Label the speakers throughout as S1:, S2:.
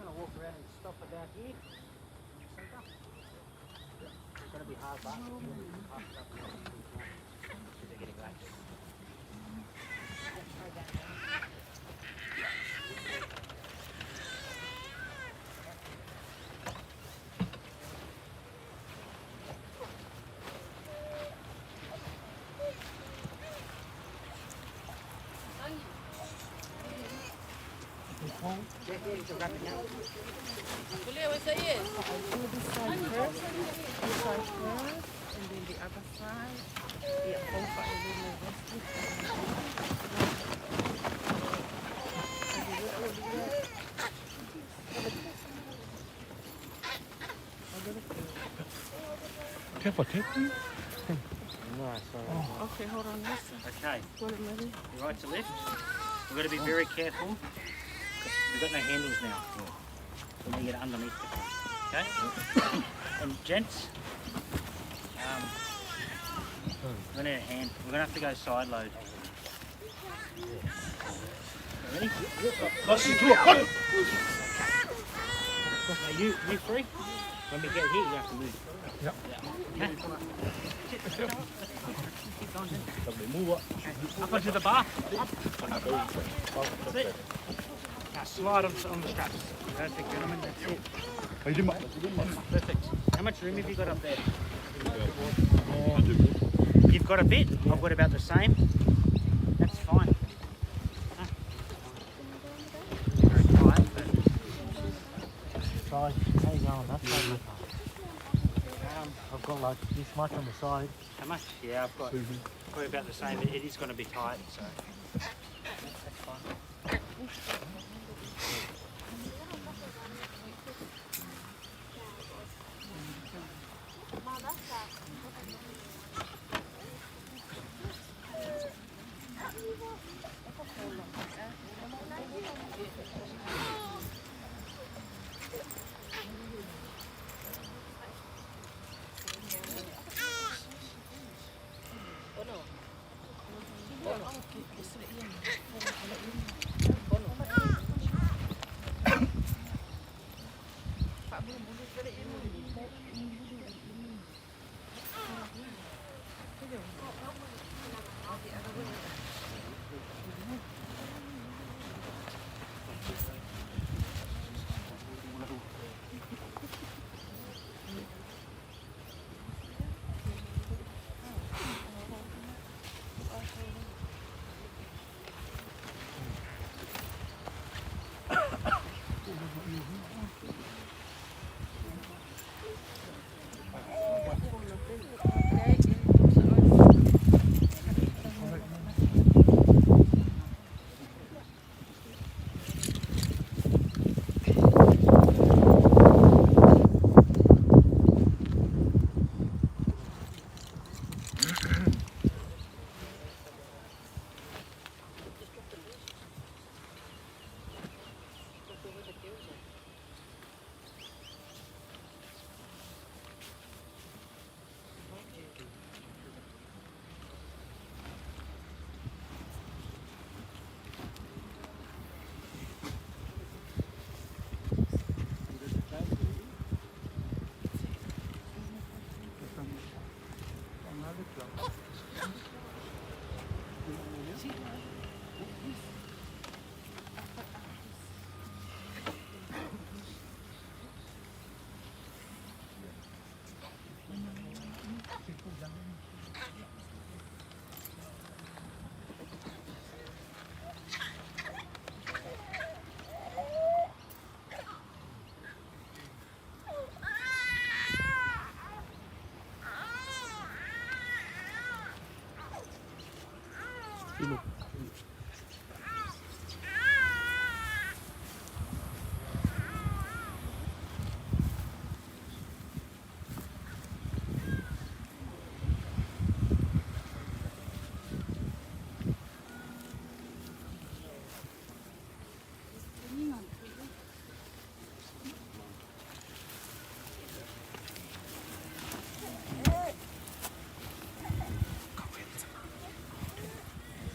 S1: going to walk around and stop about here in the centre. It's going to be hard, but because they're getting late.
S2: This side first, this side first, and then the other side. Yeah, over and then the rest.
S3: Careful, careful.
S1: No, sorry.
S2: Okay, hold on. Listen.
S1: Okay,
S2: Got it ready?
S1: you right to left. We've got to be very careful. 'Cause we've got no handles now. So we need to get underneath the car. Okay? And gents, we're gonna need a hand. We're gonna have to go side load. Ready? Now you free? When we get here, you have to move.
S3: Yep.
S1: Yeah. Okay. Keep going then. Up onto the bar. Up. That's it. Now slide on the straps. Perfect, gentlemen. That's it. Perfect. How much room have you got up there? You've got a bit. I've got about the same. That's fine. Huh. Very tight, but
S4: Side, how you going that side? mate? I've got like this much on the side.
S1: How much? Yeah, I've got probably about the same. It is going to be tight, so that's fine.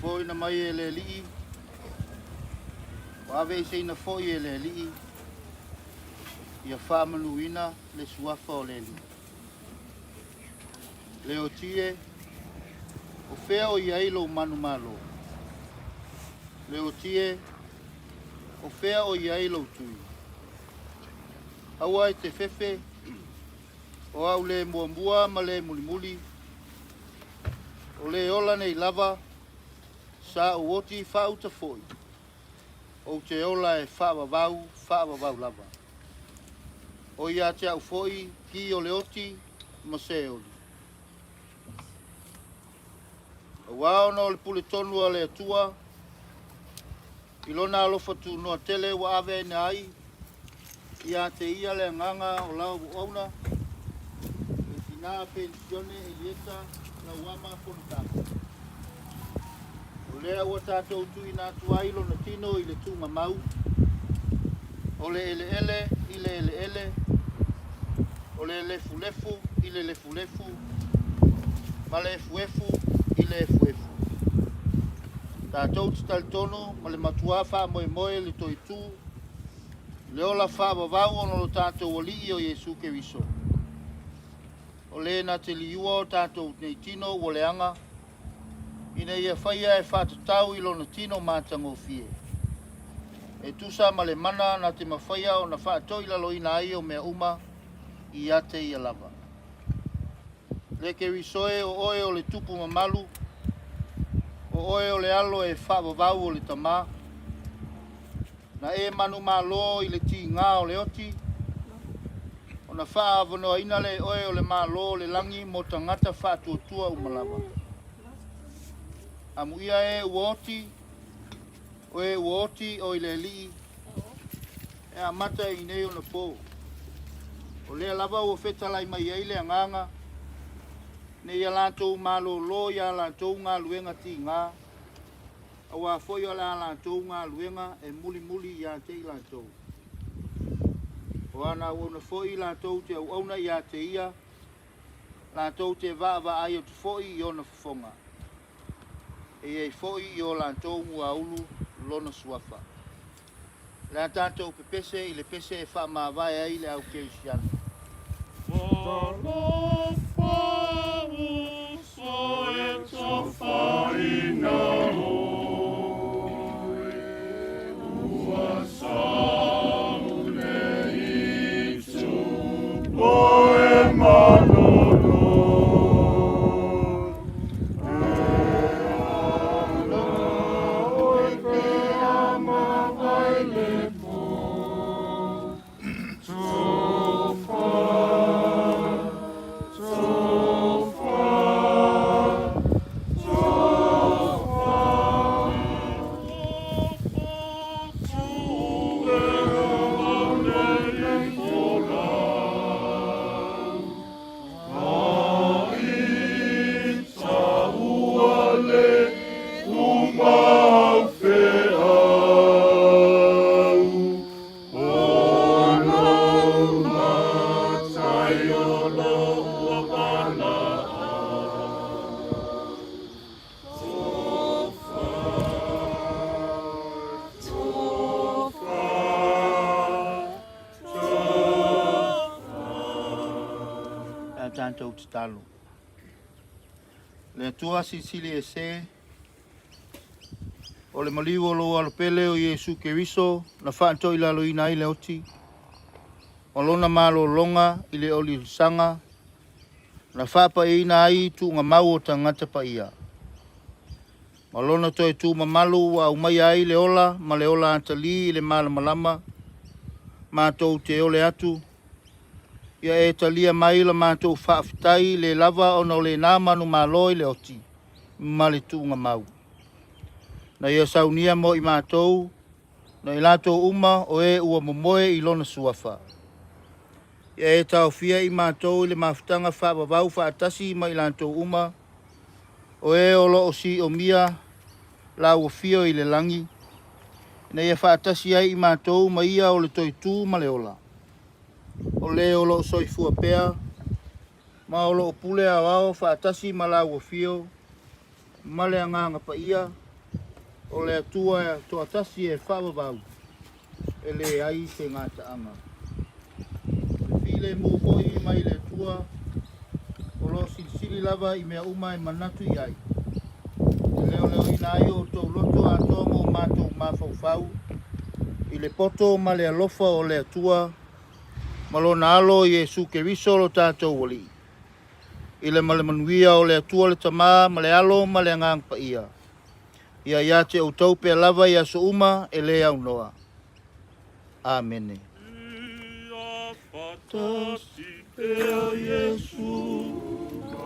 S5: Foʻina mai e le Alii, ua aveeseina foʻi e le Alii. Ia faamanuina le suafa o le Alii. Leoti e, o fea o i ai lou manumalo? Leoti e, o fea o i ai lou tui? Aua e te fefe, o au le muamua ma le mulimuli, o le ola nei lava, sa ou oti faauta foi, ou te ola e faavavau, faavavau lava. O ia te au foi ki o le oti ma Seoli. Auā ona o le puletonu a le Atua i lona alofa tunoa tele ua aveaina ai ia te ia le agaga o lau auauna, le tina penisione Elieta Lauama Fonotapa. O lea ua tatou tuuina atu ai lona tino i le tuugamau, o le eleele i le eleele, o le lefulefu i le lefulefu, ma le efuefu i le efuefu. Tatou te talitonu ma le matuā faamoemoe le toe tu i le ola faavavau ona o lo tatou Alii o Iesu Keriso. O le na te liua o tatou nei tino ua leaga, ina ia faia e faatatau i lona tino matagofie, e tusa ma le mana na te mafaia ona faatoilaloina ai o mea uma ia te ia lava. Le Keriso e, o oe o le tupu mamalu, o oe o le alo e faavavau o le Tama, na e manumalo i le tigā o le oti, ona faaavanoaina lea e oe o le Malo o le lagi mo tagata faatuatua uma lava. Amuia e ua oti, o e ua oti o i le Alii, e amata i nei ona po. O lea lava ua fetalai mai ai le agaga, ina ia latou malōlō i a latou galuega tigā, auā foi o le a latou galuega e mulimuli ia te i latou. O ana auauna foi latou te auauna ia te ia, latou te vaavaai atu foi i ona fofoga, e i ai foi i o latou muaulu lona suafa. O le a tatou pepese i le pese e faamavae ai le au kerisiano.
S3: Talofa uso e tofaina oe, ua sau le itupo e malolo. E ala oe pe a mavae le po. Tofa, tofa, tofa. Tofa tu e ala nei folau. A i taua le umau feau. O lou matai o lo ua valaau. Tofa, tofa, tofa.
S5: A tatou tatalo. Le Atua Silisili Ese, o le maliu o lou Alo pele o Iesu Keriso na faatoilaloina ai le oti, ma lona malologa i le oliolisaga, na faapaiaina ai tuugamau o tagata paia. Ma lona toe tu mamalu ua aumaia ai le ola ma le ola atalī i le malamalama, matou te ole atu, ia e talia mai la matou faafetai le lava ona o lena manumalo i le oti ma le tuugamau. Na ia saunia mo i matou, na i latou uma o e ua momoe i lona suafa. Ia e taofia i matou i le mafutaga faavavau faatasi ma i latou uma, o e o lo o siomia laua fio i le lagi, ina ia faatasi ai i matou ma ia o le toe tu ma le ola. O le o lo o soifua pea, ma o lo o pule aoao faatasi ma laua fio, ma le Agaga Paia, o le Atua toatasi e faavavau, e leai se gataaga. filemu foi mai le Atua, o lo o silisili lava i mea uma e manatu i ai, e leoleoina ai o outou loto atoa ma o matou mafaufau i le poto ma le alofa o le Atua ma lona Alo Iesu Keriso lo tatou Alii. I le ma le manuia o le Atua le Tama ma le Alo ma le Agaga Paia, ia ia te outou pea lava i aso uma e le aunoa. Amene.
S3: Ia faatasi pea Iesu ma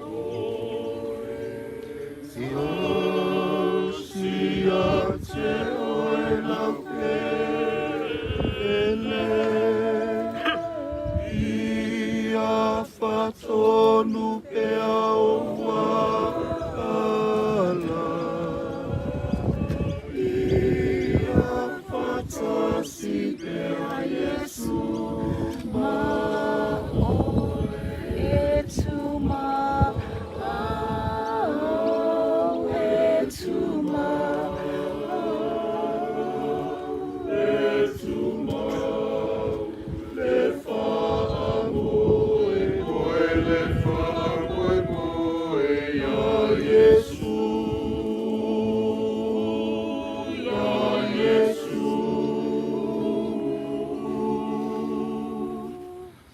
S3: oe. Siosio ia te oe lau pele. Ia faatonu pea ou ala. Ia faatasi pea Iesu ma oe.
S2: E tu ma au, e tu ma au.
S3: E tu mau le faamoemoe le faamoemoe iā Iesu, iā Iesu.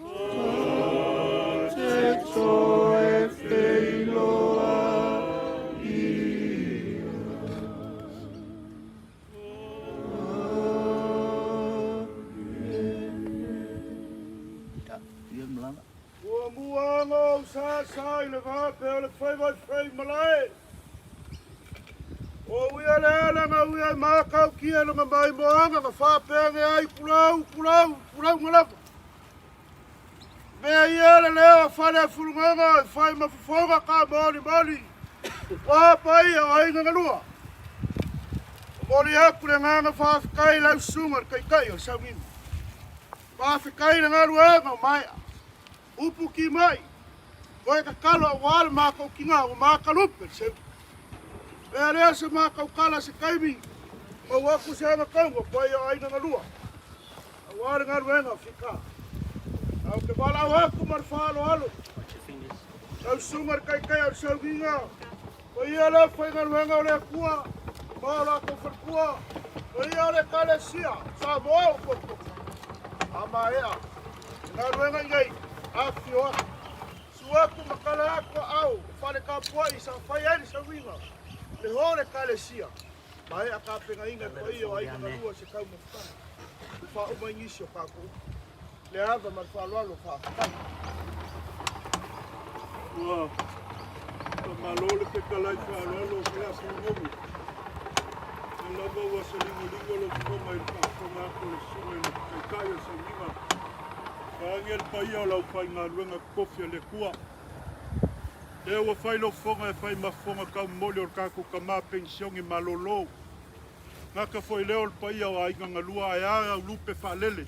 S3: Ta te toe feiloai ia.
S5: Ia malaga.
S3: Ua mua ona ou sasa i le va pea o le faiva i fai malae. O uia le ala na uia i makaukia lona maimoaga na faapea ai pulau pulau pulauga lava. Mea ia le leo a fale a fulugaga e fai ma fofoga ka molimoli. Ua paia o aiga na lua. Momoli atu le agaga faafetai i lau susuga i le Taitai o le Sauniga. Faafetai i le galuega o maea. Upu kimai, toe tatalo aua le matou tina ua matalupe le seu. Mea lea se matou tala se taimi, maua atu se agatauga paia o aiga na lua, aua le galuega o fita. Ae ou te valaau atu ma le faaaloalo,
S1: Watch your fingers.
S3: lau susuga i le Taitai o le Sauniga, o ia le faigaluega o le Atua, ma o latou faletua, o ia o le Ekalesia, Samoa ua potopoto. A maea, galuega i nei, afifio atu. Susu atu ma tala atu aao o fale tapuai sa fai ai le sauniga, le ho le Ekalesia. Maea tapenaina e paia o aiga galua se taumafataga. E faauma ai nisi o tatou upu. Le ava ma le faaaloalo faafetai. Ua faamalo le fetalai faaaloalo o Faleaselogogo. O lea lava ua se ligoligo lau fofoga i le faafofoga atu a le Susuga i le Taitai o le Sauniga. Vaeane le paia o le aufaigaluega totofi a le Atua. Lea ua fai lau fofoga e fai ma fofoga taumomoli o le tatou tama penisione malolo. Gata foi lea o le paia o aiga galua ae a au lupe faalele.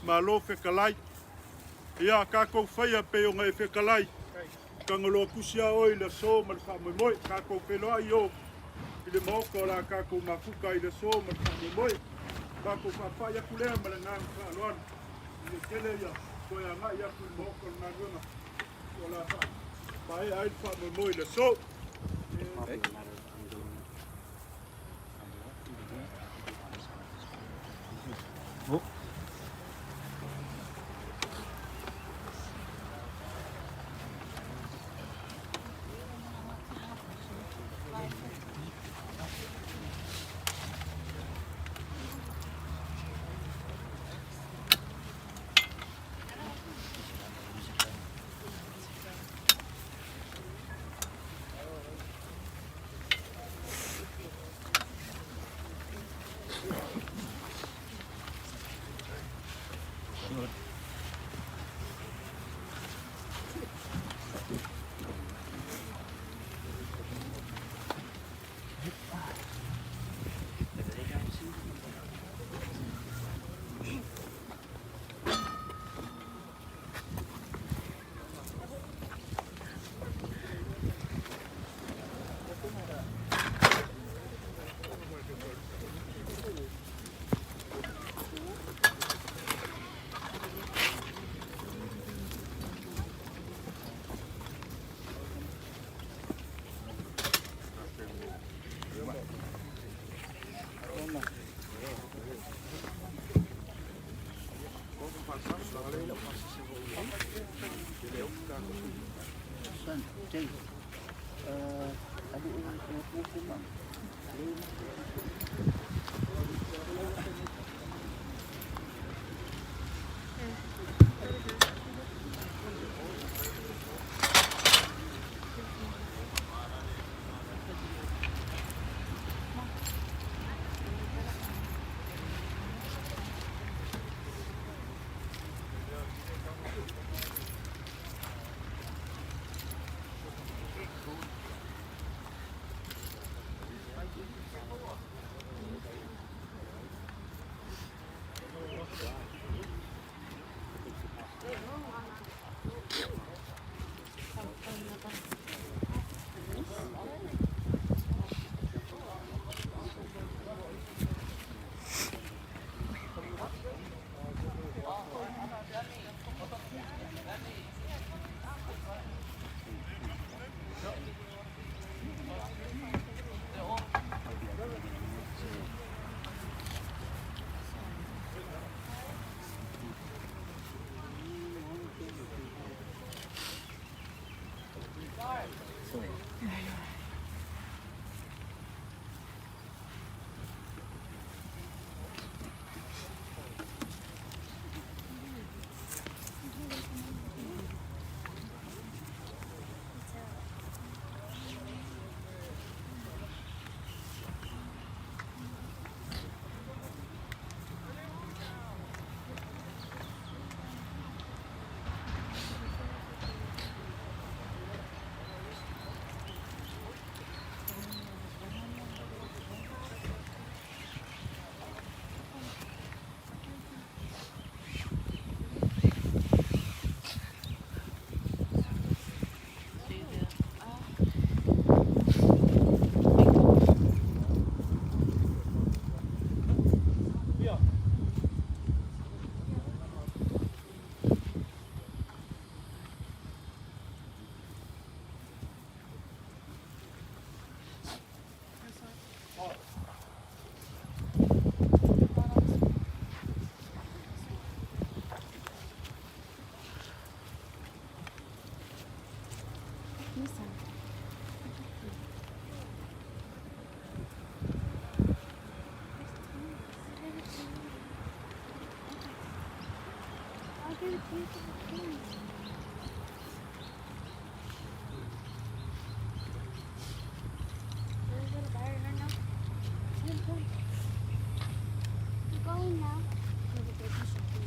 S3: Malo fetalai. Ia tatou faia pei ona e fetalai. Tagaloa tusi a oe i le aso ma le faamoemoe. Tatou feiloai i o i le maota o le a tatou mafuta i le aso ma le faamoemoe. Tatou faapai atu lea ma le agaga faaaloalo. I le tele ia toe agai atu i le maota o le galuega o le a faamaea ai le faamoemoe i le aso.
S1: Might be a matter of undoing it. Undo it. Do one side as well.
S4: Oh.
S6: What a beautiful place. Are we gonna bury her now? Come, come. We're going now. No, the baby should be.